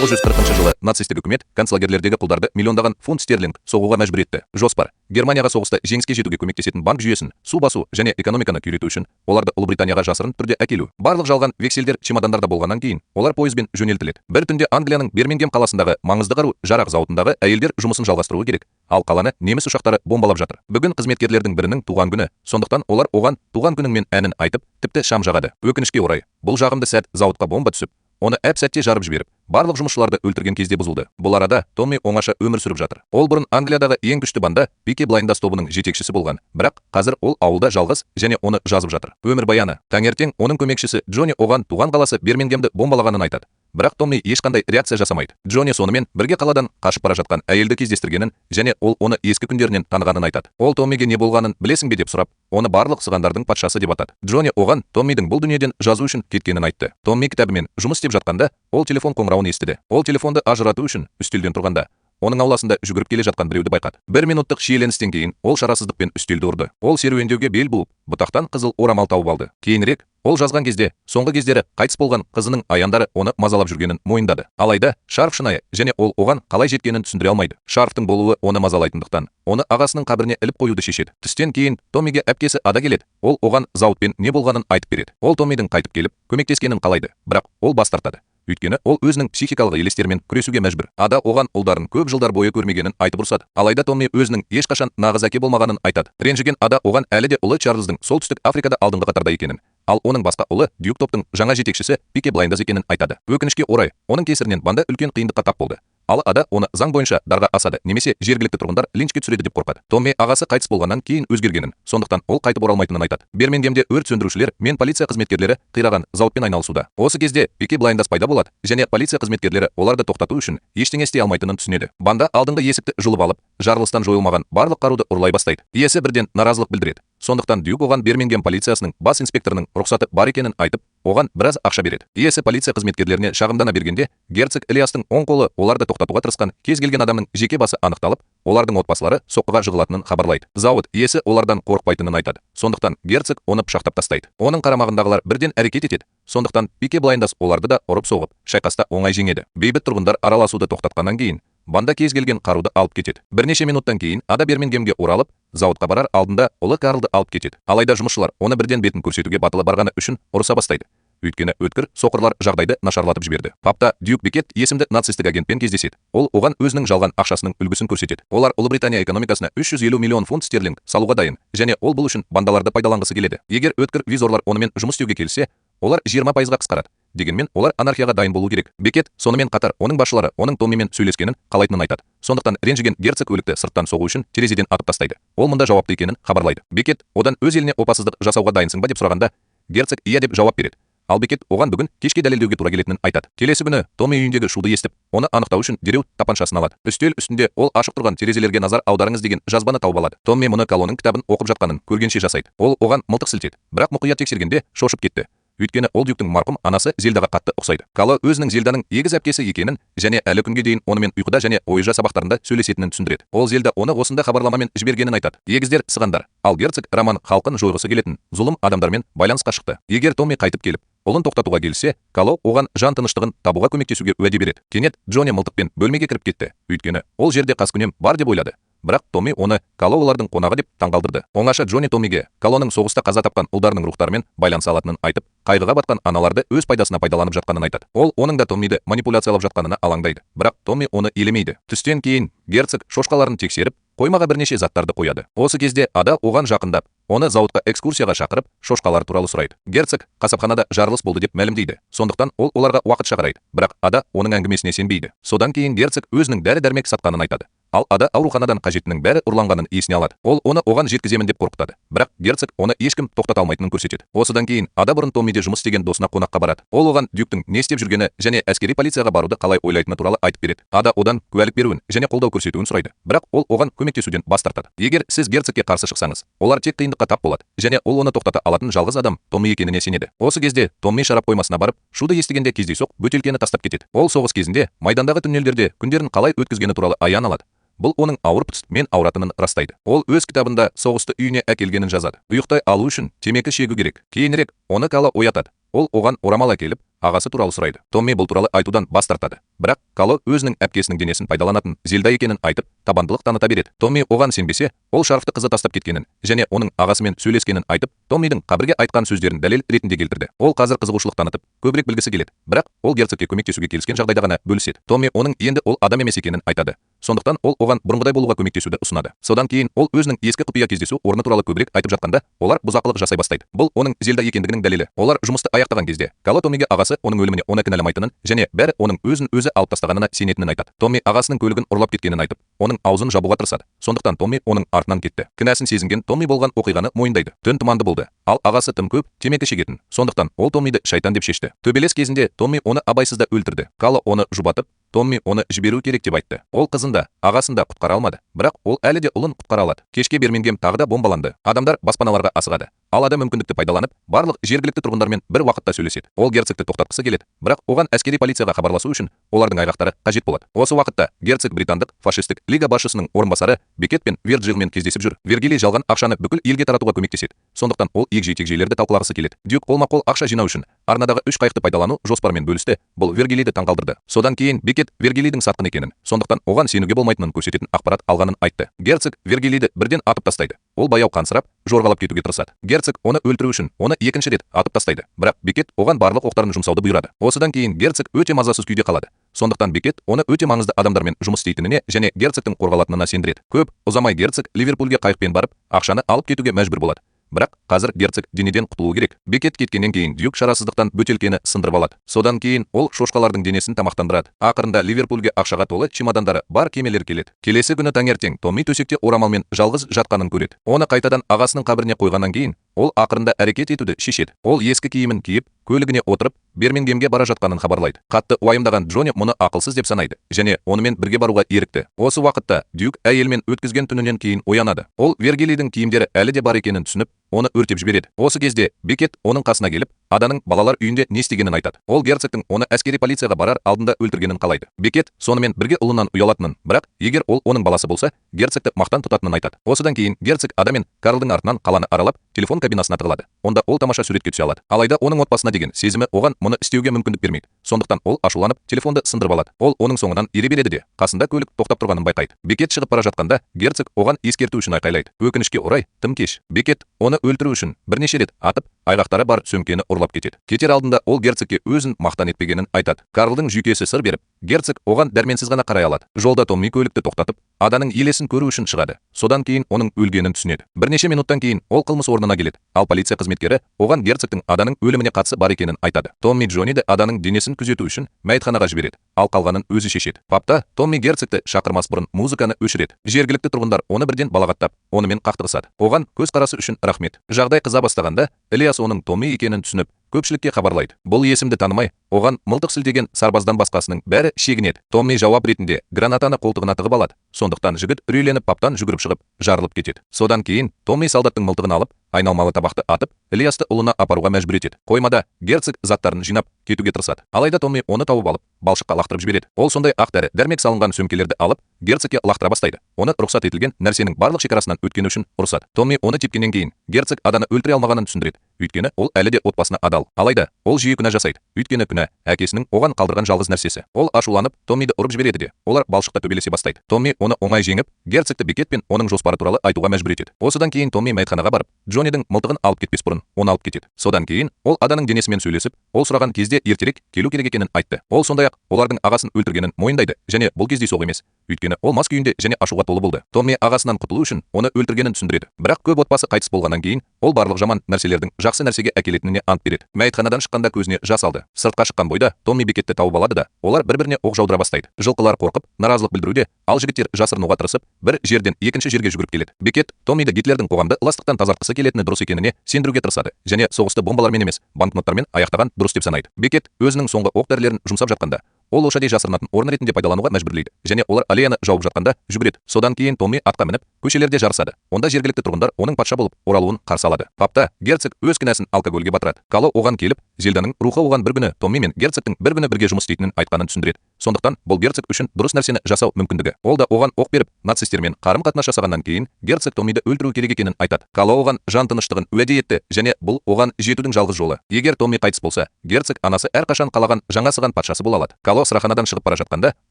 1940 жылы нацистік үкімет концлагерлердегі құлдарды миллиондаған фунт стерлинг соғуға мәжбүр етті. Жоспар: Германияға соғыста жеңіске жетуге көмектесетін банк жүйесін су басу және экономиканы күйрету үшін оларды Ұлыбританияға жасырын түрде әкелу. Барлық жалған векселдер чемодандарда болғаннан кейін, олар пойызбен жөнелтіледі. Бір түнде Англияның Бирмингем қаласындағы маңызды қару жарақ зауытындағы әйелдер жұмысын жалғастыруы керек, ал қаланы неміс ұшақтары бомбалап жатыр. Бүгін қызметкерлердің бірінің туған күні, сондықтан олар оған «Туған күніңмен» әнін айтып, тіпті шам жағады. Өкінішке орай, бұл жағымды сәт зауытқа бомба түсіп, оны әп сәтте жарып жіберіп, барлық жұмысшыларды өлтірген кезде бұзылды. Бұл арада Томми оңаша өмір сүріп жатыр. Ол бұрын Англиядағы ең күшті банда Пики Блайндас тобының жетекшісі болған, бірақ қазір ол ауылда жалғыз және оны жазып жатыр. Өмірбаяны. Таңертең оның көмекшісі Джонни оған туған қаласы Бирмингемді бомбалағанын айтады, бірақ Томми ешқандай реакция жасамайды. Джонни сонымен бірге қаладан қашып бара жатқан әйелді кездестіргенін және ол оны ескі күндерінен танығанын айтады. Ол Томмиге не болғанын білесің бе деп сұрап, оны барлық сығандардың патшасы деп атады. Джонни оған Томмидің бұл дүниеден жазу үшін кеткенін айтты. Томми кітабымен жұмыс істеп жатқанда, ол телефон қоңырауын естіді. Ол телефонды ажырату үшін үстелден тұрғанда, оның ауласында жүгіріп келе жатқан біреуді байқады. Бір минуттық шиеленістен кейін ол шарасыздықпен үстелді ұрды. Ол серуендеуге бел буып, бұтақтан қызыл орамал тауып алды. Кейінірек ол жазған кезде соңғы кездері қайтыс болған қызының аяндары оны мазалап жүргенін мойындады. Алайда шарф шынайы және ол оған қалай жеткенін түсіндіре алмайды. Шарфтың болуы оны мазалайтындықтан, оны ағасының қабіріне іліп қоюды шешеді. Түстен кейін Томмиге әпкесі Ада келеді. Ол оған зауытпен не болғанын айтып береді. Ол Томмидің қайтып келіп көмектескенін қалайды, бірақ ол бас тартады, өйткені ол өзінің психикалық елестерімен күресуге мәжбүр. Ада оған ұлдарын көп жылдар бойы көрмегенін айтып ұрсады. Алайда Томми өзінің ешқашан нағыз әке болмағанын айтады. Ренжіген Ада оған әлі де ұлы Чарльздың Солтүстік Африкада алдыңғы қатарда екенін, ал оның басқа ұлы Дюк топтың жаңа жетекшісі Пике Блайндаз екенін айтады. Өкінішке орай, оның кесірінен банда үлкен қиындыққа тап болды. Ал Ада оны заң бойынша дарға асады немесе жергілікті тұрғындар линчке түсіреді деп қорқады. Томми ағасы қайтыс болғаннан кейін өзгергенін, сондықтан ол қайтып оралмайтынын айтады. Бирмингемде өрт сөндірушілер мен полиция қызметкерлері қираған зауытпен айналысуда. Осы кезде Пике Блайндас пайда болады және полиция қызметкерлері оларды тоқтату үшін ештеңе істей алмайтынын түсінеді. Банда алдыңғы есікті жұлып алып, жарылыстан жойылмаған барлық қаруды ұрлай бастайды. Иесі бірден наразылық білдіреді, сондықтан Дюк оған Бирмингем полициясының бас инспекторының рұқсаты бар екенін айтып, оған біраз ақша береді. Иесі полиция қызметкерлеріне шағымдана бергенде, герцог Ильястың оң қолы оларды тоқтатуға тырысқан кез келген адамның жеке басы анықталып, олардың отбасылары соққыға жығылатынын хабарлайды. Зауыт иесі олардан қорықпайтынын айтады, сондықтан герцог оны пышақтап тастайды. Оның қарамағындағылар бірден әрекет етеді, сондықтан Пике Блайндас оларды да ұрып соғып, шайқаста оңай жеңеді. Бейбіт тұрғындар араласуды тоқтатқаннан кейін, банда кез келген қаруды алып кетеді. Бірнеше минуттан кейін Ада Бирмингемге оралып, зауытқа барар алдында ұлы Карлды алып кетеді. Алайда жұмысшылар оны бірден бетін көрсетуге батылы барғаны үшін ұрыса бастайды, өйткені өткір соқырлар жағдайды нашарлатып жіберді. Пабта Дюк Бекет есімді нацистік агентпен кездеседі. Ол оған өзінің жалған ақшасының үлгісін көрсетеді. Олар Ұлыбритания экономикасына 350 миллион фунт стерлинг салуға дайын және ол бұл үшін бандаларды пайдаланғысы келеді. Егер өткір визорлар онымен жұмыс істеуге келіссе, олар 20%-ға қысқарады. Дегенмен олар анархияға дайын болу керек. Бекет сонымен қатар оның басшылары оның Томмимен сөйлескенін қалайтынын айтады, сондықтан ренжіген герцог өлікті сырттан соғу үшін терезеден атып тастайды. Ол мұнда жауапты екенін хабарлайды. Бекет одан өз еліне опасыздық жасауға дайынсың ба деп сұрағанда, герцог иә деп жауап береді. Ал Бекет оған бүгін кешке дәлелдеуге тура келетінін айтады. Келесі күні Томми үйіндегі шуды естіп, оны анықтау үшін дереу тапаншасын алады. Үстел үстінде ол «Ашық тұрған терезелерге назар аударыңыз» деген жазбаны тауып алады. Томми мұны Калоның кітабын оқып жатқанын көргенше жасайды. Ол оған мылтық сілтеді, бірақ мұқият тексергенде шошып кетті, өйткені ол Дюктің марқұм анасы Зельдаға қатты ұқсайды. Кало өзінің Зельданың егіз әпкесі екенін және әлі күнге дейін онымен ұйқыда және ойжа сабақтарында сөйлесетінін түсіндіреді. Ол Зельда оны осында хабарламамен жібергенін айтады. Егіздер сығандар, ал герцог Роман халқын жойғысы келетін зұлым адамдармен байланысқа шықты. Егер Томми қайтып келіп, ұлын тоқтатуға келсе, Кало оған жан тыныштығын табуға көмектесуге уәде береді. Кенет Джонни мылтықпен бөлмеге кіріп кетті, өйткені ол жерде қаскүнем бар деп ойлады, бірақ Томми оны Кало олардың қонағы деп таңғалдырды. Оңаша Джонни Томмиге Калоның соғыста қаза тапқан ұлдарының рухтарымен байланыса алатынын айтып, қайғыға батқан аналарды өз пайдасына пайдаланып жатқанын айтады. Ол оның да Томмиді манипуляциялап жатқанына алаңдайды, бірақ Томми оны елемейді. Түстен кейін герцог шошқаларын тексеріп, қоймаға бірнеше заттарды қояды. Осы кезде Ада оған жақындап, оны зауытқа экскурсияға шақырып, шошқалар туралы сұрайды. Герцог қасапханада жарылыс болды деп мәлімдейді, сондықтан ол оларға уақытша қарайды, бірақ Ада оның әңгімесіне сенбейді. Содан кейін герцог өзінің дәрі-дәрмек сатқанын айтады, ал Ада ауруханадан қажеттінің бәрі ұрланғанын есіне алады. Ол оны оған жеткіземін деп қорқытады, бірақ герцог оны ешкім тоқтата алмайтынын көрсетеді. Осыдан кейін Ада бұрын Томмиде жұмыс істеген досына қонаққа барады. Ол оған Дюктің не істеп жүргені және әскери полицияға баруды қалай ойлайтыны туралы айтып береді. Ада одан куәлік беруін және қолдау көрсетуін сұрайды, бірақ ол оған көмектесуден бас тартады. Егер сіз герцогке қарсы шықсаңыз, олар тек қиындыққа тап болады және ол оны тоқтата алатын жалғыз адам Томми екеніне сенеді. Осы кезде Томми шарап қоймасына барып, шуды естігенде кездейсоқ бөтелкені тастап кетеді. Ол соғыс кезінде майдандағы туннельдерде күндерін қалай өткізгені туралы аян алады. Бұл оның ауыр мен ауыратынын растайды. Ол өз кітабында соғысты үйіне әкелгенін жазады. Ұйықтай алу үшін темекі шегу керек. Кейінірек оны Кала оятады. Ол оған орамал әкеліп, ағасы туралы сұрайды. Томми бұл туралы айтудан бас тартады. Бірақ Кало өзінің әпкесінің денесін пайдаланатын Зельда екенін айтып, табандылық таныта береді. Томми оған сенбесе, ол шарфты қызы тастап кеткенін және оның ағасымен сөйлескенін айтып, Томмидің қабірге айтқан сөздерін дәлел ретінде келтірді. Ол қазір қызығушылық танытып, көбірек білгісі келеді. Бірақ ол герцогке көмектесуге келіскен жағдайда ғана бөліседі. Томми оның енді ол адам емес екенін айтады. Сондықтан ол оған бұрынғыдай болуға көмектесуді ұсынады. Содан кейін ол өзінің ескі құпия кездесу орны туралы көбірек айтып жатқанда, олар бұзақылық жасай бастайды. Бұл оның Зельда екендігінің дәлелі. Олар жұмысты аяқтаған кезде, Кало Томмиге ағасы оның өліміне оны кінәламайтынын және бәрі оның өзін өзі алып тастағанына сенетінін айтады. Томми ағасының көлігін ұрлап кеткенін айтып, оның аузын жабуға тырысады. Сондықтан Томми оның артынан кетті. Кінәсін сезінген Томми болған оқиғаны мойындайды. Түн тұманды болды, ал ағасы тым көп темекі шегетін. Сондықтан ол Томмиді шайтан деп шешті. Төбелес кезінде Томми оны абайсызда өлтірді. Кало оны жұбатып, Томми оны жіберу керек деп айтты. Ол қызын да, ағасын да құтқара алмады, бірақ ол әлі де ұлын құтқара алады. Кешке Бирмингем тағы да бомбаланды. Адамдар баспаналарға асығады. Ал адам мүмкіндікті пайдаланып, барлық жергілікті тұрғындармен бір уақытта сөйлеседі. Ол герцогты тоқтатқысы келеді, бірақ оған әскери полицияға хабарласу үшін олардың айғақтары қажет болады. Осы уақытта герцог британдық фашистік лига басшысының орынбасары Бекет пен Вирджилмен кездесіп жүр. Вергилий жалған ақшаны бүкіл елге таратуға көмектеседі. Сондықтан ол егжей-тегжейлерді талқылағысы келеді. Дюк қолма-қол ақша жинау үшін арнадағы 3 қайықты пайдалану жоспарымен бөлісті. Бұл Вергилийді таңғалдырды. Содан кейін Бекет Вергилийдің сатқын екенін, сондықтан оған сенуге болмайтынын көрсететін ақпарат алғанын айтты. Герцог Вергилийді бірден атып тастайды. Ол баяу қансырап, жорғалап кетуге тырысады. Герцог оны өлтіру үшін оны екінші рет атып тастайды. Бірақ Бекет оған барлық оқтарын жұмсауды бұйырады. Осыдан кейін герцог өте мазасыз күйде қалады. Сондықтан Бекет оны өте маңызды адамдармен жұмыс істейтініне және герцогтың қорғалатынына сендіреді. Көп ұзамай герцог Ливерпульге қайықпен барып, ақшаны алып кетуге мәжбүр болады. Бірақ қазір герцог денеден құтылуы керек. Бекет кеткеннен кейін Дюк шарасыздықтан бөтелкені сындырып алады. Содан кейін ол шошқалардың денесін тамақтандырады. Ақырында Ливерпульге ақшаға толы чемодандары бар кемелер келеді. Келесі күні таңертең Томми төсекте орамалмен жалғыз жатқанын көреді. Оны қайтадан ағасының қабіріне қойғаннан кейін ол ақырында әрекет етуді шешеді. Ол ескі киімін киіп, көлігіне отырып, Бирмингемге бара жатқанын хабарлайды. Қатты уайымдаған Джонни мұны ақылсыз деп санайды және онымен бірге баруға ерікті. Осы уақытта Дюк әйелмен өткізген түнінен кейін оянады. Ол Вергилийдің киімдері әлі де бар екенін түсініп, оны өртеп жібереді. Осы кезде Бекет оның қасына келіп, Аданың балалар үйінде не істегенін айтады. Ол герцогтың оны әскери полицияға барар алдында өлтіргенін қалайды. Бекет сонымен бірге ұлынан ұялатынын, бірақ егер ол оның баласы болса, герцогты мақтан тұтатынын айтады. Осыдан кейін герцог Ада мен Карлдың артынан қаланы аралап, телефон кабинасына тығылады. Онда ол тамаша суретке түсе алады. Алайда оның отбасына деген сезімі оған мұны істеуге мүмкіндік бермейді. Сондықтан ол ашуланып, телефонды сындырып алады. Ол оның соңынан ере береді де, қасында көлік тоқтап тұрғанын байқайды. Бекет шығып бара жатқанда герцог оған ескерту үшін айқайлайды. Өкінішке орай, тым кеш. Бекет оны өлтіру үшін бірнеше рет атып, айғақтары бар сөмкені ұрлап кетеді. Кетер алдында ол герцогке өзін мақтан етпегенін айтады. Карлдың жүйкесі сыр беріп, герцог оған дәрменсіз ғана қарай алады. Жолда Томми көлікті тоқтатып, Аданың елесін көру үшін шығады. Содан кейін оның өлгенін түсінеді. Бірнеше минуттан кейін ол қылмыс орнына келеді. Ал полиция қызметкері оған герцогтың Аданың өліміне қатысы бар екенін айтады. Томми Джонниді Аданың денесін күзету үшін мәйітханаға жібереді. Ал қалғанын өзі шешеді. Папта Томми герцогты шақырмас бұрын музыканы өшіреді. Жергілікті тұрғындар оны бірден балағаттап, онымен қақтығысады. Оған көз қарасы үшін рахмет. Жағдай қыза бастағанда Ілияс оның Томми екенін түсініп, көпшілікке хабарлайды. Бұл есімді танымай, оған мылтық сілтеген сарбаздан басқасының бәрі шегінеді. Томми жауап ретінде гранатаны қолтығына тығып алады. Сондықтан жігіт үрейленіп паптан жүгіріп шығып, жарылып кетеді. Содан кейін Томми солдаттың мылтығын алып, айналмалы табақты атып, Ілиясты ұлына апаруға мәжбүр етеді. Қоймада герцог заттарын жинап кетуге тырысады. Алайда Томми оны тауып алып, балшыққа лақтырып жібереді. Ол сондай ақ дәрі дәрмек салынған сөмкелерді алып, герцогке лақтыра бастайды. Оны рұқсат етілген нәрсенің барлық шекарасынан өткені үшін ұрысады. Томми оны тепкеннен кейін герцог Аданы өлтіре алмағанын түсіндіреді. Өйткені ол әлі де отбасына адал. Алайда ол жиі күнә жасайды. Өйткені күнә әкесінің оған қалдырған жалғыз нәрсесі. Ол ашуланып Томмиді ұрып жібереді де, олар балшықта төбелесе бастайды. Томми оны оңай жеңіп, герцогты Бекет пен оның жоспары туралы айтуға мәжбүр етеді. Осыдан кейін Томми мәйітханаға барып, Джоннидің мылтығын алып кетпес бұрын оны алып кетеді. Содан кейін ол Аданың денесімен сөйлесіп, ол сұраған кезде ертерек келу керек екенін айтты. Ол сондай-ақ олардың ағасын өлтіргенін мойындайды және бұл кездейсоқ емес. Өйткені ол мас күйінде және ашуға толы болды. Томми ағасынан құтылу үшін оны өлтіргенін түсіндіреді. Бірақ көп отбасы қайтыс болғаннан кейін ол барлық жаман нәрселердің жақсы нәрсеге әкелетініне ант береді. Мәйітханадан шыққанда көзіне жас алды. Сыртқа шыққан бойда Томми Бекетті тауып алады да, олар бір-біріне оқ жаудыра бастайды. Жылқылар қорқып, наразылық білдіруде, ал жігіттер жасырынуға тырысып, бір жерден екінші жерге жүгіріп келеді. Бекет Томмиді Гитлердің қоғамды ластықтан тазартқысы келетіні дұрыс екеніне сендіруге тырысады және соғысты бомбалармен емес, банкноттармен аяқтаған дұрыс деп санайды. Бекет өзінің соңғы оқ дәрілерін жұмсап жатқанда, ол ошадай жасырынатын орын ретінде пайдалануға мәжбүрлейді және олар аллеяны жауып жатқанда жүгіреді. Содан кейін Томми атқа мініп, көшелерде жарысады. Онда жергілікті тұрғындар оның патша болып оралуын қарсы алады. Папта герцог өз кінәсін алкогольге батырады. Кало оған келіп, Зельданың рухы оған бір күні Томми мен герцогтың бір күні бірге жұмыс істейтінін айтқанын түсіндіреді. Сондықтан бұл герцог үшін дұрыс нәрсені жасау мүмкіндігі. Ол да оған оқ беріп, нацистермен қарым-қатынас жасағаннан кейін герцог Томмиді өлтіру керек екенін айтады. Кало оған жан тыныштығын уәде етті және бұл оған жетудің жалғыз жолы. Егер Томми қайтыс болса, герцог анасы әрқашан қалаған жаңа сыған патшасы бола алады. Кало сыраханадан шығып бара жатқанда,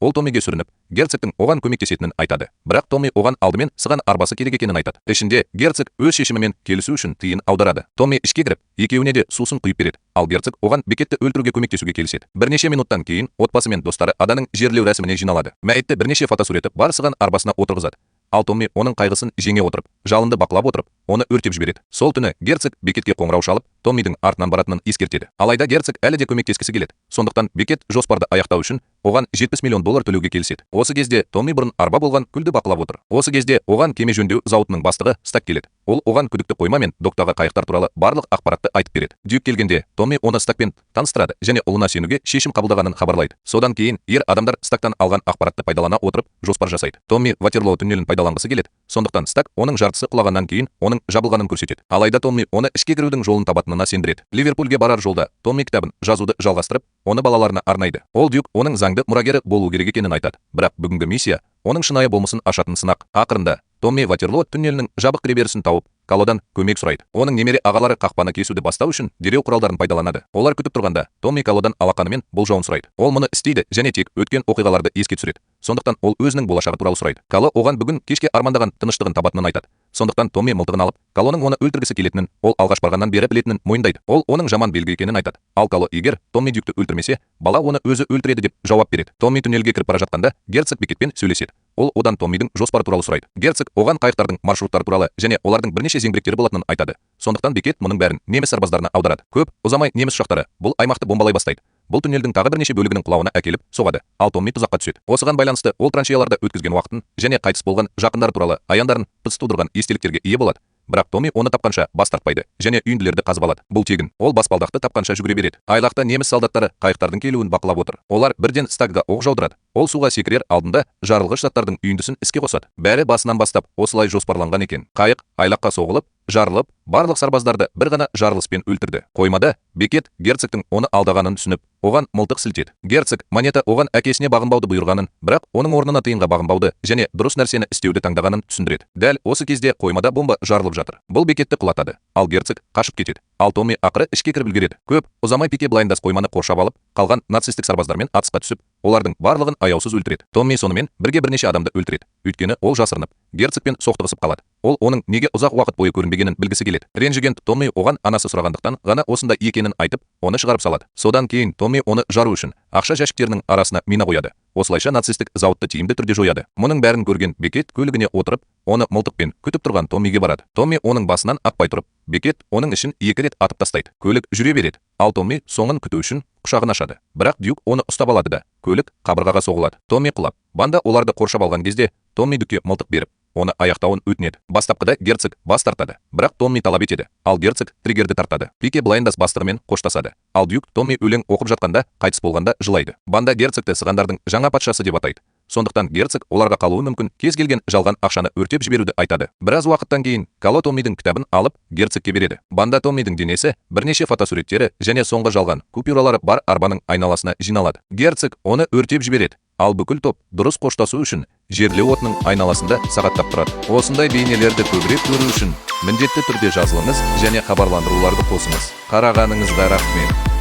ол Томмиге сүрініп, герцогтың оған көмектесетінін айтады. Бірақ Томми оған алдымен сыған арбасы керек екенін айтады. Ішінде герцог өз шешімімен келісу үшін тиын аударады. Томми ішке кіріп, екеуіне де сусын құйып береді. Ал герцог оған Бекетті өлтіруге көмектесуге келіседі. Бірнеше минуттан кейін отбасы мен достары аданың жерлеу рәсіміне жиналады. Мәйітті бірнеше фотосуреті бар сыған арбасына отырғызады. Ал Томми оның қайғысын жеңе отырып, жалынды бақылап отырып, оны өртеп жібереді. Сол түні герцог Бекетке қоңырау шалып, Томмидің артынан баратынын ескертеді. Алайда герцог әлі де көмектескісі келеді. Сондықтан Бекет жоспарды аяқтау үшін оған 70 миллион доллар төлеуге келіседі. Осы кезде Томми бұрын арба болған күлді бақылап отыр. Осы кезде оған кеме жөндеу зауытының бастығы Стак келеді. Ол оған күдікті қойма мен доктағы қайықтар туралы барлық ақпаратты айтып береді. Дюк келгенде Томми оны Стакпен таныстырады және ұлына сенуге шешім қабылдағанын хабарлайды. Содан кейін ер адамдар Стактан алған ақпаратты пайдалана отырып жоспар жасайды. Томми Ватерлоо туннелін пайдаланғысы келеді. Сондықтан Стак оның жартысы құлағаннан кейін оның жабылғанын көрсетеді. Алайда Томми оны ішке кірудің жолын табатынына сендіреді. Ливерпульге барар жолда Томми кітабын жазуды жалғастырып, оны балаларына арнайды. Ол Дюк оның заңды мұрагері болу керек екенін айтады. Бірақ бүгінгі миссия оның шынайы болмысын ашатын сынақ. Ақырында Томми Ватерлоо туннелінің жабық кіреберісін тауып, Калодан көмек сұрайды. Оның немере ағалары қақпаны кесуді бастау үшін дереу құралдарын пайдаланады. Олар күтіп тұрғанда Томми Калодан алақанымен болжауын сұрайды. Ол мұны істейді және тек өткен оқиғаларды еске түсіреді. Сондықтан ол өзінің болашағы туралы сұрайды. Кало оған бүгін кешке армандаған тыныштығын табатынын айтады. Сондықтан Томми мылтығын алып, Калоның оны өлтіргісі келетінін, ол алғаш барғаннан бері білетінін мойындайды. Ол оның жаман белгі екенін айтады. Ал Кало егер Томми Дюкті өлтірмесе, бала оны өзі өлтіреді деп жауап береді. Томми туннельге кіріп бара жатқанда герцог Бекетпен сөйлеседі. Ол одан Томмидің жоспары туралы сұрайды. Герцог оған қайықтардың маршруттары туралы және олардың бірнеше зеңбіректері болатынын айтады. Сондықтан Бекет мұның бәрін неміс сарбаздарына аударады. Көп ұзамай неміс ұшақтары бұл аймақты бомбалай бастайды. Бұл туннельдің тағы бірнеше бөлігінің құлауына әкеліп соғады. Ал Томми тұзаққа түседі. Осыған байланысты ол траншеяларда өткізген уақытын және қайтыс болған жақындары туралы аяндарын пыс тудырған естеліктерге ие болады. Бірақ Томми оны тапқанша бас тартпайды және үйінділерді қазып алады. Бұл тегін. Ол баспалдақты тапқанша жүгіре береді. Айлақта неміс солдаттары қайықтардың келуін бақылап отыр. Олар бірден Стагға оқ жаудырады. Ол суға секірер алдында жарылғыш заттардың үйіндісін іске қосады. Бәрі басынан бастап осылай жоспарланған екен. Қайық айлаққа соғылып, жарылып, барлық сарбаздарды бір ғана жарылыспен өлтірді. Қоймада Бекет герцогтың оны алдағанын түсініп, оған мылтық сілтеді. Герцог монета оған әкесіне бағынбауды бұйырғанын, бірақ оның орнына тиынға бағынбауды және дұрыс нәрсені істеуді таңдағанын түсіндіреді. Дәл осы кезде қоймада бомба жарылып жатыр. Бұл Бекетті құлатады. Ал герцог қашып кетеді. Ал Томми ақыры ішке кіріп үлгереді. Көп ұзамай Пике Блайндас қойманы қоршап алып, қалған нацистік сарбаздармен атысқа түсіп, олардың барлығын аяусыз өлтіреді. Томми сонымен бірге бірнеше адамды өлтіреді. Өйткені ол жасырынып, герцогпен соқтығысып қалады. Ол оның неге ұзақ уақыт бойы көрінбегенін білгісі келеді. Ренжіген Томми оған анасы сұрағандықтан ғана осында екенін айтып, оны шығарып салады. Содан кейін Томми оны жару үшін ақша жәшіктерінің арасына мина қояды. Осылайша нацистік зауытты тиімді түрде жояды. Мұның бәрін көрген Бекет көлігіне отырып, оны мылтықпен күтіп тұрған Томмиге барады. Томми оның басынан атпай тұрып, Бекет оның ішін екі рет атып тастайды. Көлік жүре береді. Ал Томми соңын күту үшін құшағын ашады. Бірақ Дюк оны ұстап алады да, көлік қабырғаға соғылады. Томми құлап, банда оларды қоршап алған кезде Томми Дюкке мылтық беріп, оны аяқтауын өтінеді. Бастапқыда герцог бас тартады, бірақ Томми талап етеді. Ал герцог триггерді тартады. Пике Блайндас бастығымен қоштасады. Ал Дюк Томми өлең оқып жатқанда қайтыс болғанда жылайды. Банда герцогты сығандардың жаңа патшасы деп атайды. Сондықтан герцог оларға қалуы мүмкін кез келген жалған ақшаны өртеп жіберуді айтады. Біраз уақыттан кейін Кало Томмидің кітабын алып герцогке береді. Банда Томмидің денесі, бірнеше фотосуреттері және соңғы жалған купюралары бар арбаның айналасына жиналады. Герцог оны өртеп жібереді. Ал бүкіл топ дұрыс қоштасу үшін жерлеу отының айналасында сағаттап тұрады. Осындай бейнелерді көбірек көру үшін міндетті түрде жазылыңыз және хабарландыруларды қосыңыз. Қарағаныңызға рахмет.